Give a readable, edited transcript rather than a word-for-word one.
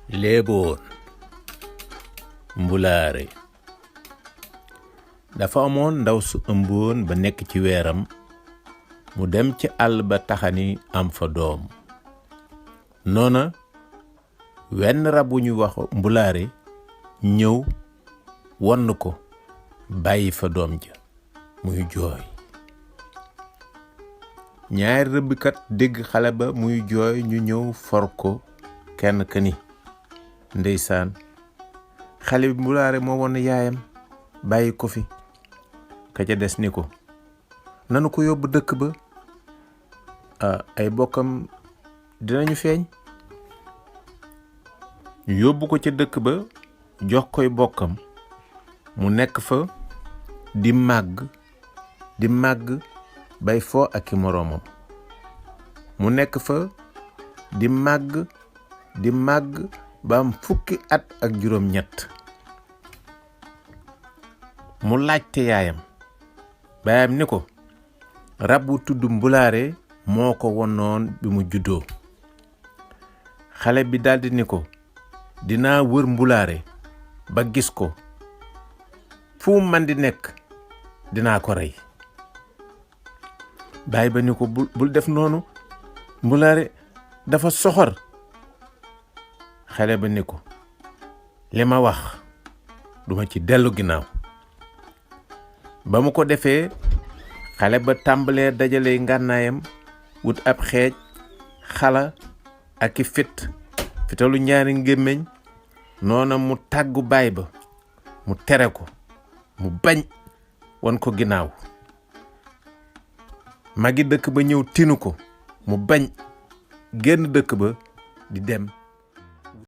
léeboon mbulaare dafa amoon ndaw su ëmboon ba nekk ci weeram mu dem ci àll ba taxani am fa doom noona wenn rab wu ñu wax mbulaare ñëw wonn ko bàyyi fa doom ja muy jooy ñaari rëbbkat dégg xale ba muy jooy ñu ñëw for ko kenn ka ni ndeysaan xale bi mbulaare moo won yaayam bàyyi ko fi ka ca des ni ko nanu ko yóbbu dëkk ba ay bokkam dinañu feeñ ñu yóbbu ko ca dëkk ba jox koy bokkam mu nekk fa di màgg bay foo ak i moroomam mu nekk fa di màgg ba am fukki at ak juróom-ñett mu laajte yaayam baayam ni ko rab wu tudd mbulaare moo ko wonoon bi mu juddoo xale bi daldi ni ko dinaa wër mbulaare ba gis ko fu man di nekk dinaa ko rey baay ba ni ko bul def noonu mbulaare dafa soxor xale ba ni ko li ma wax duma ci dellu ginnaaw ba mu ko defee xale ba tàmbalee dajale ngànnaayam wut ab xeej xala ak i fitalu ñaari ngémmiñ noona mu tàggu baay ba mu tere ko mu bañ won ko ginnaaw magi dëkk ba ñëw tinu ko mu bañ génn dëkk ba di dem